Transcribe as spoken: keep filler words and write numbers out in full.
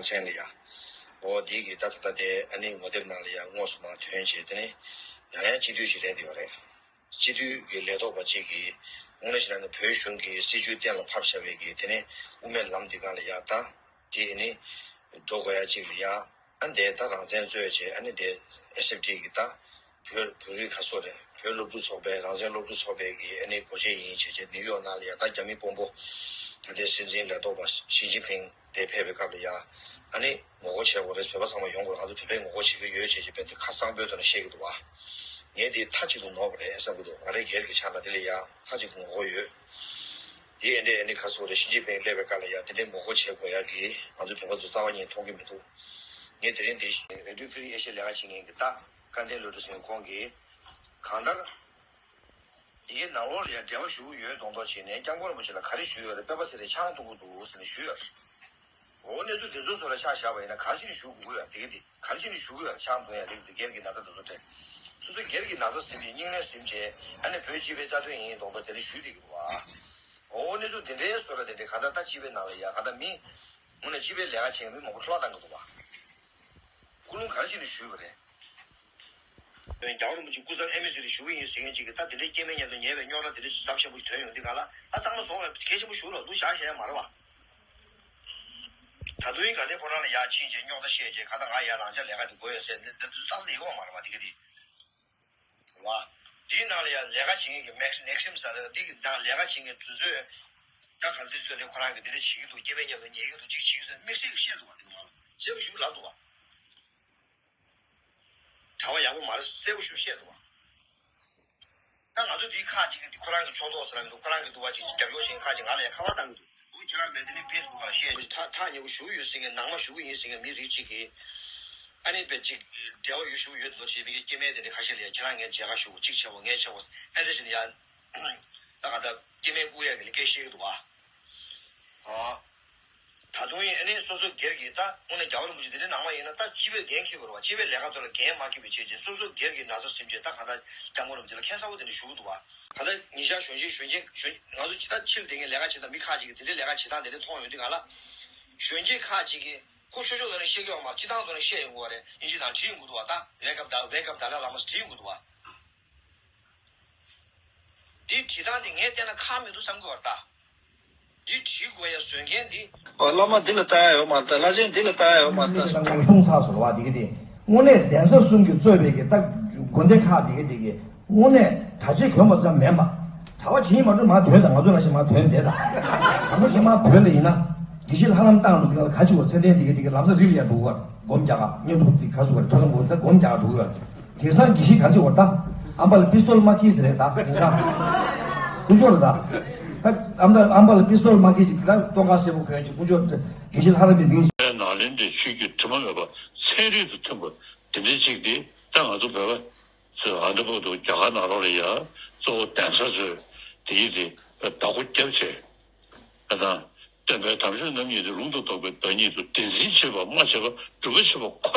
མཚན་ལ་ཡ། འོ་འདི་གི་ད་ད་ལྟ་དེ་ཨ་ནི་ངོ་དེབ་ནང་ལ་ཡ་དངོས་སུ་མར་ཐོན་བྱས་དེ་ནི་ཡང་ཡང་སྤྱི་འཐུས་ཤིག་རེད་དེ་ཡོད་རེད། སྤྱི་འཐུས་ཀྱི་ལས་ཐོག་པ་གཅིག་གིས་དངོས་གནས་བྱས་ན་ནི་བོད་གཞུང་གི་སྲིད་བྱུས་གཏན་ལ་ཕབ་བཞག་པའི་གི་དེ་ནི་དབུ་མའི་ལམ་འདི་སྒང་ལ་ཡ་ད་དེ་ནི་འགྲོ་དགོས་ཡ་གཅིག་ལ་ཡ། ཨ་ནི་དེ་ད་རང་བཙན་རྩོད་བྱས་ཨ་ནི་དེ་ཨེས་ཨེཕ་ཊི་གི་ད་བོད་བོད་རིགས་ཁ་སོ་རེད། བོད་སློབ་ཕྲུག་ཚོགས་པའི་རང་བཙན་སློབ་ཕྲུག་ཚོགས་པའི་གི་ཨ་ནི་འགོ་བྱེད་ཡིན་བྱས་བྱས་ནིའུ་ཡོག་ནང་ལ་ཡ་ད་རྒྱ་མི་དཔོན་པོ་ད་ལྟའི་སྲིད་འཛིན་ལས་ཐོག་པ་ཞི་ཅིན་ཕིང་དེ་ཕེབས་པའི་སྐབས་ལ་ཡ་ཨ་ནི་ངོ་རྒོལ་བྱེད་དགོས་རེད། བོད་པ་ཚང་མ་ཡོང་དགོས་རེད། ང་ཚོ་བོད་པས་ངོ་རྒོལ་བྱེད་ཀྱི་ཡོད་བྱས་བྱས་བོད་དེ་ཁ་གསང་པོའི་ཐོག་ནས་བཤད་ཀྱི་འདུག་བ། ངས་དེ་མཐའ་གཅིག་ཏུ་ནོར་བ་རེད་བསམ་གྱི་འདུག་ང་རའི་སྒེར་གྱི་ཆ་ལ་དེ་ལ་ཡ་མཐའ་གཅིག་ཏུ་ངོ་རྒོལ་ཡོད། དེ་ཨེ་འདྲས་ཨེ་འདྲས་ཁ་སོ་རེ་ཞི་ཅིན་ཕིང་སླེབས་པའི་སྐབས་ལ་ཡ་དེ་འདྲས་ངོ་རྒོལ་བྱེད་དགོས་ཡ་གི་ང་ཚོ་བོད་པ་ཚོ་རྩ་བ་ཉིད་མཐོང་གི་མི་འདུག་ངས་དེ་རིང་དེ་རེ་ཌིའོ་ཕི་རི་ཨེ་ཤི་ཡ་ལས་ཀ་བྱེད་མཁན་གྱི་ད་སྐལ་ལྡན་བློ་གྲོས་ཟེར་མཁན་ཁོང་གིས་གང་ལྟར་ཡི་གེ་ནང་ལོགས་ལ་ཡ་འབྲེལ་བ་ཞུ་གི་ཡོད་མདོག་མདོག་བྱས་ནས་སྐྱབས་མགོན་རིན་པོ་ཆེ་ལ་ག་རེ་ཞུས་ཡོད་རེད། སྤེན་པ་ཚེ་རིང་ཆང་འཐུང་གི་འདུག་ཟེར་ནས་ཞུས་ཡོད་རེད། འོ་གནས་ཚུལ་དེ་ཚོའི་བཟོ་ལ་ཆ་བཞག་པ་ཡིན་ན་ག་རེ་བྱས་ནས་ཞུ་དགོས་ཡོད་དེ་གི་དེ་ག་རེ་བྱས་ནས་ཞུ་གི་ཡོད་ཆང་འཐུང་ཡ་དེ་གི་དེ་སྒེར་གྱི་ན་ཚ་དེ་ཚོ་སྤྲད། སོ་སོ་སྒེར་གྱི་ན་ཚ་ཟིན་བྱས་སྙིང་ནད་ཟིན་བྱས་ཨ་ནི་བོད་སྤྱི་པའི་རྩ་དོན་ཡིན་མདོག་མདོག་དེ་འདྲ་ཞུས་བསྡད་ཀྱི་འདུག་བ། འོ་གནས་ཚུལ་དེ་འདྲའི་བཟོ་ལ་དེ་འདྲའི་ག་ད་ལྟ་སྤྱི་པའི་ནང་ལ་ཡ་ག་ད་མི་དངོས་གནས་སྤྱི་པའི་ལས་ཀ་བྱེད་མཁན་མི་མང་པོ་འཕྲོ་བརླག་བཏང་གི་འདུག་བ། སྐུ་རླུང་ག་རེ་བྱས་ནས་ཞུས་པ་རེད། རྒྱལ་བ་རིན་པོ་ཆེ་སྐུ་ཚབ་ཨེམ་བྷེ་སི་ཞུ་གི་ཡིན་ཟེར་མཁན་ཅིག་གིས་ད་དེ་འདྲའི་སྐྱེ་དམན་མཉམ་དུ་ཉེས་པའི་རྙོག་དྲ་དེ་འདྲ་ཞིག་ཚབས་ཆེན་པོ་ཞིག་ཐོན་ཡོང་དུས་ག་ལ་ད་གཙང་མ་བཟོ་བའི་གལ་ཆེན་པོ་ཞུ་རོགས་འདུག་བཞག་བཞག་ཡ་མ་རེད་བ། ད་དུང་ཡིན་ག་དེ་ཁོ་རང་ལ་ཡར་ཕྱིན་བྱས་རྙོག་དྲ་བཤད་བྱས་ག་ད་ང་ཡར་རང་ཅག་ལས་ཀ་དེ་དགོས་ཡོད་ཟེར་འདི་འདི་དུས་ཙམ་ལས་ཡོད་མ་རེད་བ་དེ་ག་དེ། བ། དེའི་ནང་ལ་ཡང་ལས་ཀ་བྱེད་མཁན་གྱི་མེག་ནེག་སིམ་ཟེར་རེད། དེ་གི་ནང་ལས་ཀ་བྱེད་མཁན་དེ་ཚོས་ད་ག་འདི་ཚོ་ནས་ཁོ་རང་གི་འདི་འདྲ་བྱེད་ཀྱི་འདུག་སྐྱེ་དམན་མཉམ་དུ་ཉལ་གྱི་འདུག་ཅིག་བྱེད་ཀྱི་འདུག་དམིགས་བསལ་གྱི་བཤད་འདུག་བ། དེ་ནང་ལ་གསལ་པོ་ཞིག་ལབ་འདུག་བ། གྲྭ་པ་ཡག་པོ་མ་རེད། གསལ་པོ་ཞིག་བཤད་འདུག་བ། ད་ང་ཚོ་འདིའི་ཁག་ཅིག་གིས་འདི་ཁོ་རང་གི་ཕྱོགས་གཏོགས་ཟེར་ར་གི་འདུག་ཁོ་རང་གི་འདུག་བ་ཅིག་རྒྱབ་སྐྱོར་བྱེད་མཁན་ཁག་ཅིག་ང་ལ་ཡང་ཁ་པར་བཏང་གི་འདུག་འུ་ཁྱེད་རང་མེད་དེ་ནི་ཕེ་སི་བུག་ལ་བཤད་ཐག་ཐག་ཉེ་པོ་ཞུ་གི་ཡོད་ཟེར་མཁན་ནང་མ་ཞུ་གི་ཡིན་ཟེར་མཁན་མི་རིགས་གཅིག་གིས་ཨ་ནི་བས་ཅིག་འབྲེལ་བ་ཡོད་ཞུ་གི་ཡོད་འདུག་ཅེས་མི་གི་སྐྱེ་དམན་དེ་འདྲ་ཁ་ཤས་ལ་ཡ་ཁྱེད་རང་ངའི་མཇལ་ཁ་ཞུ་གི་གཅིག་བྱེད་པོ་ངས་བྱེད་པོ་ཨ་འདྲ་བྱས་ནས་ཡ་ད་ག་ད་སྐྱེ་དམན་བཀུག་ཡ་གི་ལ་སྐད་བཤད་གི་འདུག་བ། ཨ། ད་དུང་ཡིན་ཨ་ནི་སོ་སོ་སྒེར་གྱི་ད་དངོས་གནས་རྒྱལ་བ་རིན་པོ་ཆེ་འདི་འདྲའི་ནང་མ་ཡིན་ན་ད་སྤྱི་པའི་འགན་འཁྱེར་དགོས་རེད་བ། སྤྱི་པའི་ལས་ཀ་ཚོ་ལ་འགན་མ་འཁྱེར་བའི་ཆེད་ཅིག་སོ་སོ་སྒེར་གྱི་ན་ཚ་ཟིན་བྱས་ད་གང་ལྟར་སྐྱབས་མགོན་རིན་པོ་ཆེ་ལ་མཁྱེན་གསལ་པོ་དེ་འདྲ་ཞུ་གི་འདུག་བ། ད་ལྟ་ཉིན་ཞག་གཞོན་སྐྱེས་གཞོན་སྐྱེས་གཞོན་ང་ཚོ་ཅི་ད་ཕྱིར་དེ་ངས་ལས་ཀ་བྱེད་སྟངས་མི་ཁག་ཅིག་གིས་དེ་འདྲའི་ལས་ཀ་བྱེད་སྟངས་དེ་འདྲ་མཐོང་ཡོང་དུས་ག་ལ་གཞོན་སྐྱེས་ཁག་ཅིག་གིས་ཁོ་ཆོས་ཕྱོགས་ལ་ནས་བཤད་ཀྱི་ཡོད་མ་རེད། སྤྱི་བཏང་དུ་ནས་བཤད་ཡོང་གི་བ་རེད། དབྱིན་ཇི་ནང་བྲིས་ཡོང་གི་འདུག་བ། ད་Wake up the Wake up Dalai Lama བྲིས་ཡོང་གི་འདུག་བ། འདི་བྲིས་སྟངས་འདི་ངས་བལྟས་ན་ཁག་མི་འདུག་བསམ་གྱི་བར་ད། འདི་བྲིས་དགོས་ཡ་བཟོས་མཁན་འདི། ཨོ་བླ་མ་འདི་ལ་ལྟ་ཡ་ཡོད་མ་རེད། བླ་ཆེན་འདི་ལ་ལྟ་ཡ་ཡོད་མ་རེད། ད་ངོ་སྲུང་ཚགས་སུ་རེད་བ། འདི་གི་འདི་དངོས་གནས་གདན་ས་གསུམ་གྱིས་གཙོས་པའི་གི་ད་དགོན་སྡེ་ཁག་འདི་གི་འདི་གི་དངོས་གནས་གྲྭ་ཆས་གྱོན་པ་ཙམ་མིན་པ། གྲྭ་པ་བྱེད་ཡིན་མ་འགྲོ་མ་དོན་དང་ང་ཚོ་ལ་ཞིག་མ་དོན་དེ་དང་། ང་ཚོ་ཞིག་མ་བོད་ལ་ཡིན་ན་དགེ་བཤེས་ལྷ་རམས་བཏང་འགྲོ་འདི་ག་ལ་ག་ཅི་བ་ཚད་ལྡན་འདི་གི་འདི་གི་ལམ་སང་རི་ལ་ཡ་འགྲོ་གི་བ། སྒོམ་རྒྱག་ག་བསྙེན་སྒྲུབ་འདི་ག་ཚོ་བ་ཐོས་བསམ་སྒོམ་ད་སྒོམ་རྒྱག་ག་འགྲོ་གི་བ། དེང་སང་དགེ་བཤེས་ག་ཚོད་བར་ད། ཨམ་པ་ལ་པི་སྟོལ་མ་ཁྱེར་ཟེར་རེད་ད། དེང་སང་། དཀོན་མཆོག་རེད་ད། ད་ཨམ་ད་ཨམ་པ་ལ་པི་སྟོལ་མ་ཁྱེར་ཅིག་ད་སྟོན་ཁ་སེར་པོ་གོན་ཅིག་དཀོན་མཆོག་དགེ་བཤེས་ལྷ་རམས་པའི་མིང་། ནཱ་ལེནྡྲའི་ཆོས་བརྒྱུད་དྲི་མ་མེད་པ་ཚན་རིག་ཏུ་མཐུན་པ་འདི་འདྲ་ཅིག་དེ་ད་ང་ཚོ་བོད་པ་ཚོས་ཨ་འདྲ་པོ་འདུག་རྒྱ་གར་ནང་ལོགས་ལ་ཡ་གཙོ་བོ་གདན་ས་ཚོས་དེ་ཡིན་དེ་བདག་པོ་རྒྱབ་བྱས་ཨ་དང་། སྟོན་པའི་དམ་ཆོས་རྣམ་གཉིས་དེ་ལུང་དང་རྟོགས་པའི་བདག་ཉིད་དུ་བདེན་འཛིན་བྱེད་པ་སྨྲ་བྱེད་པ་སྒྲུབ་པ་བྱེད་པ་ཁོ་